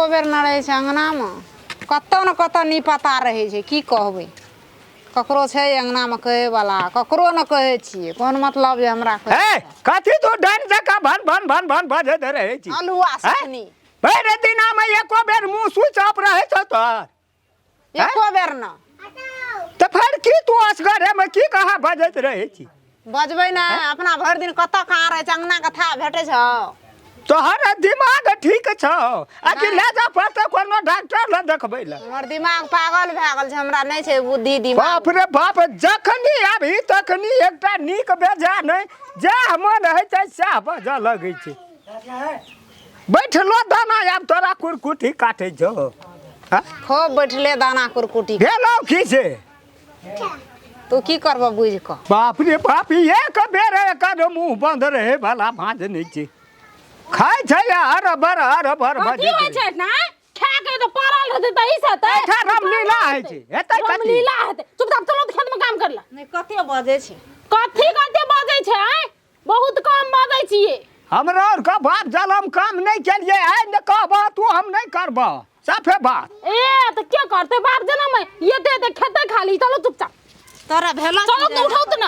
एको बेर नहि रहै छै अङ्गनामे, कतहु ने कतहु निपत्ता रहै छै। की कहबै, ककरो छै अङ्गनामे कहैवला? ककरो ने कहै छियै। कोन मतलब जे हमरा कहै? ए कथी तू डर जकाँ भन भन भन भन बजैत रहै छी? अल्हुआ सखनी भरि दिनामे एको बेर मुँह स्विच ऑफ रहै छौ तोहर? एको बेर न। तऽ फेर की तू असगरेमे की कहाँ बजैत रहै छी? बजबै ने, अपना भरि दिन कतऽ कहाँ रहै छै? अङ्गना कथा भेटै छौ? तोहर दिमाग ठीक छौ आ कि ले जा पड़तै कोनो डॉक्टर लग देखबै लए? हमर दिमाग पागल भए गेल छै, हमरा नहि छै बुद्धि दिमाग। बाप रे बाप, जखनी आबही तखनी एकटा नीक बेजा नहि, जएह मन होइ छै सएह बजऽ लगै छै। बैठलो दाना आब तोरा कुरकुटी काटै छौ? हाँ? खूब बैठले दाना कुरकुटी भेलौ की से? तू की करबह बुझि कऽ? बाप रे बाप, एक बेर एकर मुँह बंद रहे वाला भाँज नहि छै। खाइ छै हर भर हर भर। कथी होइ छै ना? खा के तो पड़ल रहतै तही से हेतै। एहिठाम रामलीला होइ छै, हेतै कथी? रामलीला हेतै। चुपचाप चलो तऽ खेत में काम कर ला। नहि, कते बजै छै? कथी कते बजै छै? आँय, बहुत कम बजै छियै। हमरा आरके बाप जलम काम नहि केलियै। आइ ने कहबह तू, हम नहि करबह, साफे बात। ए तऽ के करतै बाप जनम? एते एते खेतै खाली। चलो चुपचाप। तोरा भेला? चलो तऽ उठाउ तऽ ना,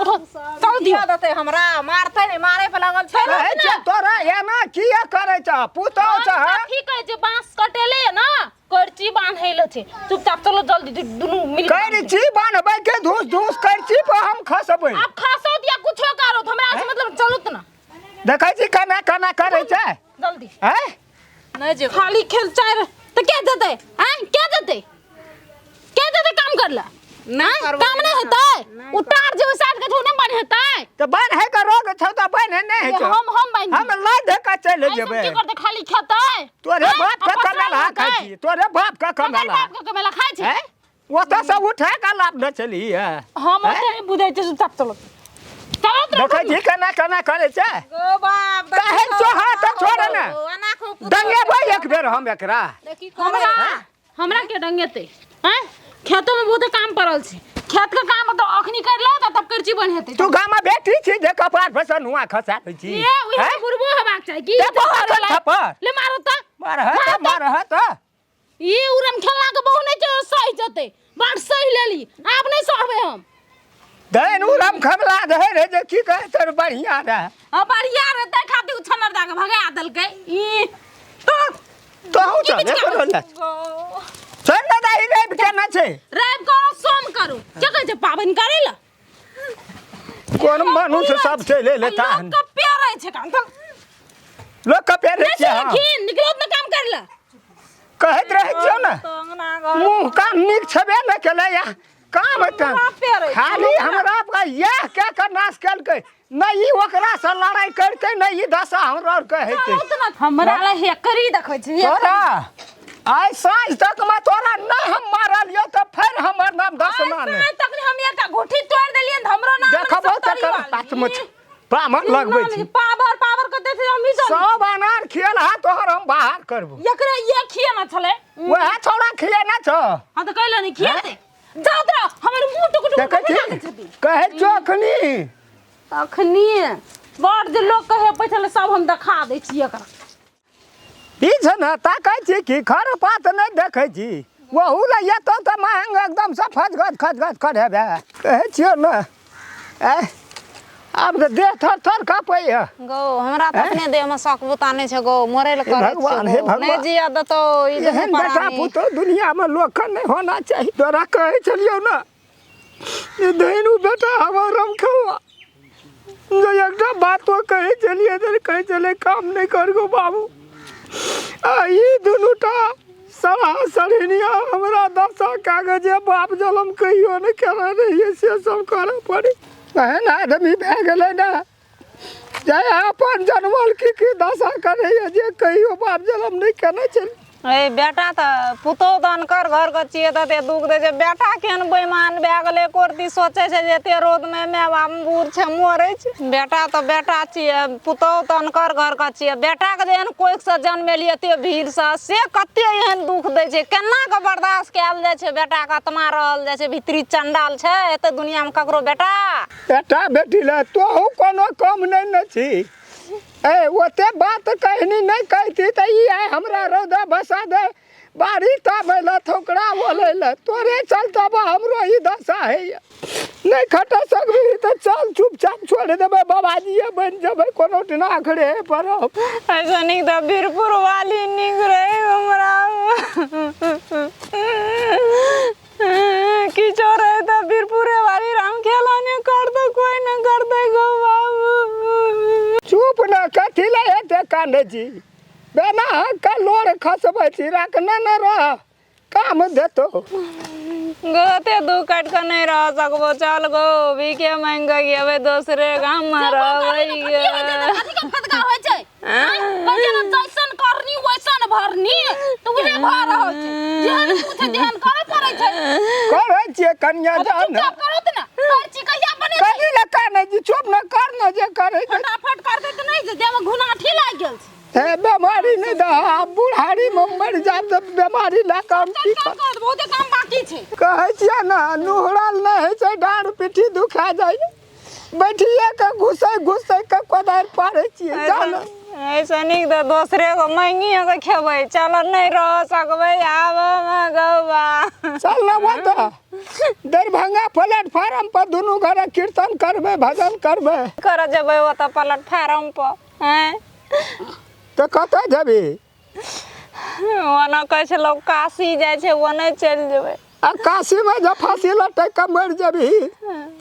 उठो, चलो दियौ। दिया देतै हमरा, मारतै नहि, मारे पे लागल छै। कहै छै तोरा एना किया करै छह पुतहु छह? कथी कहै छै, बाँस कटेले ना, करची बान्है ले छै। चुपचाप चलो जल्दी, दुनू मिल के बान्हबै। करची बान्हबै के धूस धूस करची पर हम खसबै? आब खसो या कुछो करो, हमरा से मतलब। चलो तऽ ना। देखै छी केना केना करै छै। जल्दी। हैं? नहि जेबै। खाली खेल चारि तऽ के जेतै? आँय, के जेतै, के जेतै काम कर ला? नहि करबै। काम नहि हेतै? उतार जे साइड के छौ, नहि बन्हेतै? तऽ बान्है के रोग छौ तऽ बान्है नहि होइ छौ? हम बान्हि हम लाद के चलि एहि सब जेबै। की करतै? खाली खेतै? तोरे आँय? बाप के आ पसरल कमेला रहतै? खाइ छी, तोरे बाप के ककर कमेला बाप के कमेला खाइ छै? हैं? ओतऽ से उठा के लाभ न चली है। हम ओते नहि बुझै छियै। चुपचाप चलो, चलो तऽ। देखै छी केना केना करै छै। गो बाप, कहै छौ हाथ छोड़ ने। एना खूब डंगेबै एक बेर हम एकरा। देखी करै। हमरा हमरा के डंगेतै? आँय, खेतो में बहुते काम पड़ल छै। खेत के काम तऽ अखनी कर लो तऽ तब करची बन्हेतै। तू गाम बेटी छी जे कपार पर से नुआ खसा दै छी? ए उहे हैं? बुढ़बो हेबाक चाही की? ते बहुत करे लायक। थप्पड़। ले मारो तऽ। मारह तऽ, मारह तऽ। ई उरम खेलना के बहु नहि छै, सहि जेतै। बड़ सहि लेली, आब नहि सहबै हम। दैन उरम खमला रहै रे जे की कहै छै, बढ़िया रहै। आ बढ़िया रहतै खातिर उ छनर दऽ के भगा देलकै ई। तोहू की चल बिचका एकरो ले चल ने दाई। रवि केना छै? रवि करो, सोम करू, के कहै छै पाबनि करै लए? कोन मनुष्य सब चलि एलै तहन? लोक के पेरै छै काम तऽ। लोक के पेरै नहि छियै हम। सुनलखिन, निकलो ने काम करै लए। कहैत रहै छियौ ने, मुँह कान नीक छेबे नहि केलै या काम हेतै। खाली हमरा पर इएह कए कऽ नाश केलकै। नहि ई ओकरासँ लड़ाइ करितै, नहि ई दशा हमरा आरके हेतै। हमरा लए हेकरी देखै छी? तोरा आइ साँझ तकमे तोरा नहि हम मारलियौ तऽ फेर हमर नाम दसना नहि। साँझ तक हम एकटा घुट्ठी तोड़ि देलियनि तऽ हमरो नाम देखबो तकर पाँच पामर लगबै छी। पावर पावर के देखै हम ई सब अनार खियल हा तोहर हम बाहर करबो। एकरे ये खिएना छलै। वएह छौड़ा खिएना छौ। हाँ तऽ कैला नहि खिएतै? जाउ तोरा हमर मुँह टुक टुक। देखै छी, कहै छौ अखनी। अखनी बड़ जे लोक कहे पैठल सब हम देखा दै छी एकरा। ई छै ने, ताकै छी कि खर पात नहि देखै छी? ओहू लए एतौ तऽ महंग एकदमसँ फजगज खजगज करेबै। कहै छियौ ने, आँय, आब तऽ देह थर थर काँपैए। गौ, हमरा तऽ अपने देह में शक बुता नहि छै गौ, मरै लए हे करै भगवान, छियै हे गौ। भगवान। नहि जिया देतौ ई दुनू एहन बेटा प्राणी। पुतहु दुनियामे लोकके नहि होना चाही। तोरा कहै छलियौ ने जे धैनु बेटा हमर रमखेलवा, जे एकटा बातो कहै छलियै तऽ कहै छलै काम नहि करगो बाबू। आ ई दुनूटा सड़हा सड़हिनिया हमरा दशा कए जे बाप जलम कहियो नहि केने रहियै से सब करऽ पड़ै। एहन आदमी भए गेलै ने जे अपन जनमल की की दशा करैए जे कहियो बाप जलम नहि केने छलै। ए बेटा तऽ पुतोहु तऽ अनकर घरके छियै तऽ एते दुख दै छै। बेटा केहन बेईमान भए गेलै, एको रत्ती सोचै छै जे एते रौदमे माय बाप बूढ़ छै, मरै छै? बेटा तऽ बेटा छियै, पुतोहु तऽ अनकर घरके छियै। बेटाके जे एहन कोखिसँ जन्मेलियै एते भीड़सँ, से कते एहन दुख दै छै, केना कऽ बर्दाश्त कयल जाइ छै? बेटाके आत्मा रहल जाइ छै भीतरी, चण्डाल छै एते दुनियामे ककरो बेटा। बेटा बेटी लए तोहू कोनो कम नहि ने छी। ए ओते बात कहनी नहि कहती तऽ ई आइ हमरा रौदा बसा दे बाड़ी ताबै लए थोकरा बोलै लए तोरे चलते बा हमरो ई दशा होइए। नहि खटा सकबही तऽ चल चुपचाप छोड़ि देबै, बाबाजीए बनि जेबै, कोनो दिना अखरे पड़ब। ऐसा नीक तऽ बीरपुर वाली नीक रहे हमरा। किछो रहे तऽ बीरपुरे वाली राम खेला नहि करतौ, कोई नहि करतै गो बाबू। चुप न, कथी लए एते कानै छी? बेना हक लोर खसबै छी, रखने न रह, काम देतो गोते दू काटि कऽ नहि रह सकबो। चल गो भीखे मांगि कऽ गेबै दोसरे गाम मे रहबै गे। कथी के फदका होइ छै? आँय? कहै छै ने जैसन करनी वैसन भरनी, तऽ उहे भऽ रहल छै। जेहन मुँह छै तेहन करऽ पड़ै छै। करै छियै कनिया अब जान। चुपचाप करत ने कर छी, कहिया बने छै? कथी लए कानै छी? चुप न कर न जे करै छै। फटाफट करतै तऽ नहि जे देहमे घुनाठी लागि गेल छै। हे बेमारी नहि दह, आब बुढ़ारीमे मरि जायब तऽ बेमारी लए कऽ हम की चल करब? कर, बहुते काम बाकी छै। कहै छियै ने नुहरल नहि होइ छै, डाँड़ पिट्ठी दुखा जाइए, बैठिए कऽ घुसै घुसै कऽ कोदारि पारै छियै। जा ने। ऐसा नीक तऽ दोसरे को मांगिए कऽ खेबै। चल नहि रह सकबै आब गौबा। चल ने ओतऽ दरभंगा प्लेटफार्म पर दुनू घरे कीर्तन करबै, भजन करबै। कर जेबै ओतऽ प्लेटफार्म पर? आँय, तऽ कतऽ जेबही? ओना कहै छै लोक काशी जाइ छै, ओने चलि जेबै। आ काशीमे जब फांसी लटकि कऽ मरि जेबही,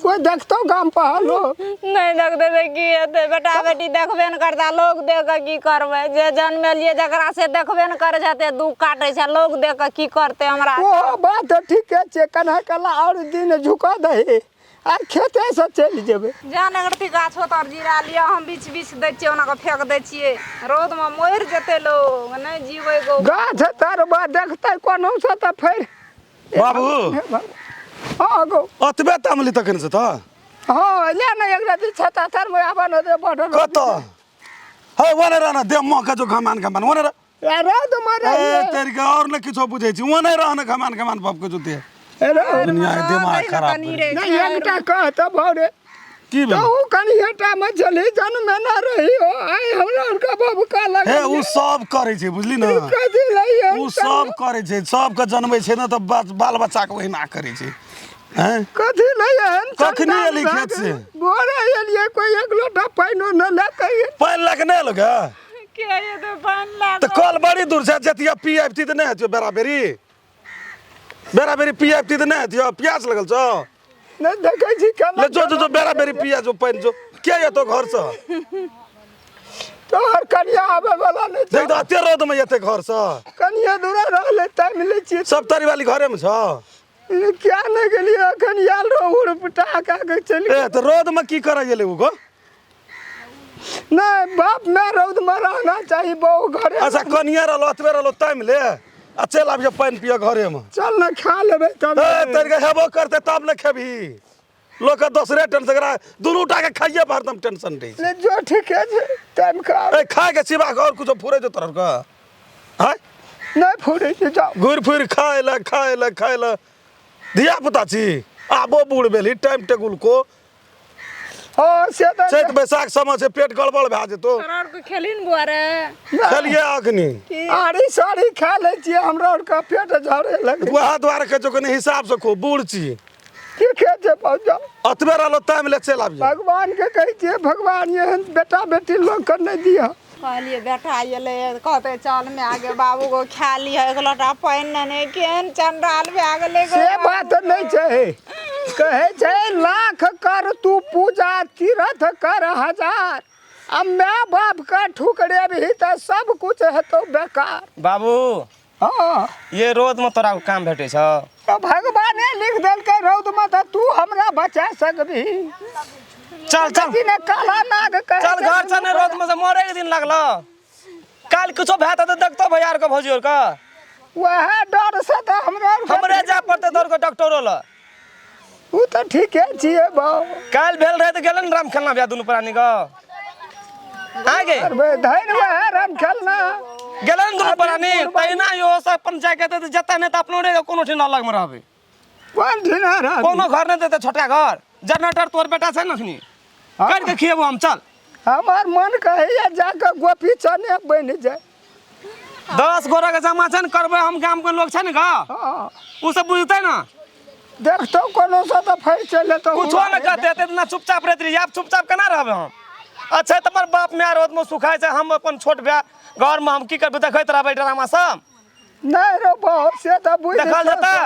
कोइ देखतौ गाम पर लोक? नहि देखतै तऽ की हेतै? बेटा बेटी देखबे ने करता, लोक देख कऽ की करबै? जे जन्मेलियै जकरा से देखबे ने करै छै, एते दुख काटै छै, लोक देख कऽ की करतै हमरा? ओहो बात ठीके छै। कन्हा कला आओर दिन झुका दही आ खेतेसँ चलि जेबै। जान अगरती गाछो तर जीरा लिअ, हम बीछ बीछ दै छियै, ओना कऽ फेक दै छियै। रौदमे मरि जेतै लोक, नहि जीबै गो। गाछ तरमे देखतै कोनहुसँ तऽ फेर बाबू। हँ गो। अतबे तामली तखन से तऽ हँ, ले ने एक राति छता तरमे आबऽ ने दे बॉर्डर। कतऽ हे? ओने रह ने, दे मह के जो घमान घमान ओने रह। रौद मरे। ए तेरी के और ने किछो बुझै छी, ओने रह ने, घमान घमान बाप के जो दे दुनिया के दिमाग खराब करे। नहीं एकटा कह तऽ भौरे की भेल? तहु कनि हेटा मे चली जन्म में ना रही हो, आइ हमरा आरके बाबू का हे लगल। उ सब करै छै, बुझली ने? कथी लइए? उ सब करै छै, सबके जनमै छै ने तऽ बाल बच्चा के ओहिना करै छै। हैं कथी लइए? कखनी एली खेत से? भोरे एलियै, कोई एक लोटा पानिओ न लए कऽ। पानि लए कऽ नहि एलो गे? के हेतै पानि लए? तऽ कल बड़ी दूर छै, जतिया पी आबिती तऽ नहि हेतियो? बेरा बेरी बेरा बेरी पी आबिती तऽ नहि हेतियो? प्यास लगल छौ? नहि देखै छी केना। ले जो जो जो, बेरा बेरी पिया जो पानि जो। के एतो घरसँ? तोहर कनिया आबै वाला नहि देख छौ। तऽ एते रौदमे एते घरसँ कनिया दूरा रहलै तै मिलै छियै। सब तरी वाली घरेमे छौ? किया नहि गेलियै? एखन आयल रहो, उड़ पिटा कऽ चलि ए तऽ रौदमे की करऽ गेलै उ गो? नहि, बाप में रौद में रहना चाही, बहु घरे। अच्छा कनिया रहलो, अतबे रहलो तामि ले आ चलि आबियो पानि पिय घरेमे। चल ने, खा लेबै तब। ए तोर के हेबो करतै तब ने खेबही। लोक के दोसरे टेंशन, एकरा दुनू टा के खाइए पर हरदम टेंशन रहै छै। ले जो, ठीके छै, टाइम खा। ए खाय के सिवा के और कुछो फुरै छौ तोहर के? आँय? नहि फुरै छै, जाओ। घुरि फिर खाय लए खाय लए खाय लए धिया पुता छी, आबो बूढ़ भेलही, टाइम टेबुल को। हँ से तऽ चैत बैसाख समय छै, पेट गड़बड़ भए जेतौ। तोरा आरके खेलही ने बुआ रे? खेलिए अखनी। आरी सारी खा लै छियै, हमरा आरके पेट झरे लगै। वएह दुआरे कहै छौ कनि हिसाबसँ खो, बूढ़ छी। ठीके छै, पहुँच जाओ। अतबे रहलो टाइम ले चलि आबियै। भगवान के कहै छियै, भगवान एहन बेटा बेटी लोक के नहि दिअ। कहलियै बेटा एलै, कहतै चल माय गे बाबू गो, खा लिह एक लोटा पानि। ने केहन चंडाल भए गेलै गो। से बात नहि छै। कहै छै लाख कर तू पूजा तीर्थ कर हजार, आ my बाप के ठुकरेबही तऽ सब कुछ हेतौ बेकार। बाबू। हँ। ये रौद में तोरा काम भेटै छौ? तऽ भगवाने लिख देलकै रौदमे तऽ तू हमरा बचा सकबही। चल चल। ने काला नाग कहै चल छै। घर से ने रौद में से मरे के दिन लागलो। काल कुछो भए तऽ देखतो भैया आर के, भौजी आर के। वएह डर से तऽ हमरा आरके हमरे जाय पड़तै तोर के डॉक्टरो लग। ओ तऽ ठीके छियै बाउ। काल्हि भेल रहै तऽ गेलै ने राम खेलना भैया दुनू प्राणी के आगे। करबै धैर्य, वएह राम खेलना गेलै ने दुनू प्राणी, तहिना इहो सब पंचायत के जतऽ नहि तऽ अपनो रे कोनो ठिना अलग में रहबै। कोन ठिना रहबै? कोनो घर नहि देतै, छोटका घर। जनरेटर तोर बेटा छै ने अखनी, कर के खिएबो हम। चल। हमर मन कहैया जाके गोपी चने बनि जाय। 10 गोरा के जमा छै ने करबै हम, गाम के लोग छै ने गा, हँ ओ सब बुझतै ना। देखतौ कोनो से तऽ फरि चलि एतौ। कुछो न कहते, एते दिना चुपचाप रहैत रही, आब चुपचाप केना रहबै हम? अच्छा तऽ हमर बाप माय रौद में सुखाइ छै, हम अपन छोट भाय घर में हम की करबै, देखैत रहबै ड्रामा सब? नहि रो बाप, से तऽ बुझि देखल जेतै।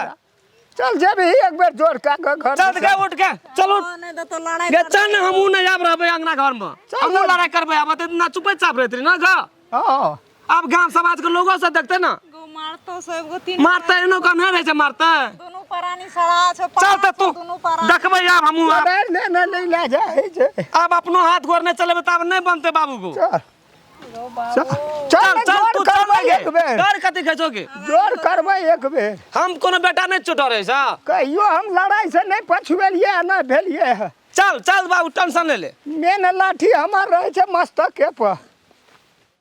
चल जेबही एक बेर जोर कए कऽ घर। चल गे, उठ के चल, उठ। नहि देतौ लड़ाइ। गे चल ने, हमहूँ नहि आब रहबै अंगना घर में, हमहूँ लड़ाइ करबै आब। एते दिना चुपे चाप रहैत रही ना गा, हँ आब गाम समाज के लोगो सब देखते ना। गो मारतो सब गो तीन मारते एनो कन्हे रहै छै मारते। दुनू प्राणी सड़ा छै। चल तऽ तू दुनू प्राणी देखबै आब हमहूँ आब। नहि नहि नहि नहि लए जाइ छै। आब अपनो हाथ गोर नहि चलेबै तऽ आब नहि बनतै बाबू को। चल गो चल चल चल चल जोर तू चल करबै गे। एक बेर। डर कथी कहै छौ गे? जोर करबै एक बेर। हम कोनो बेटा नहि छौ डरै सँ। कहियो हम लड़ाइ से नहि पछुएलियै आ नहि भेलियै हँ। चल चल बाबू, टेंशन नहि ले। मेन लाठी हमर रहै छै मस्तके पर।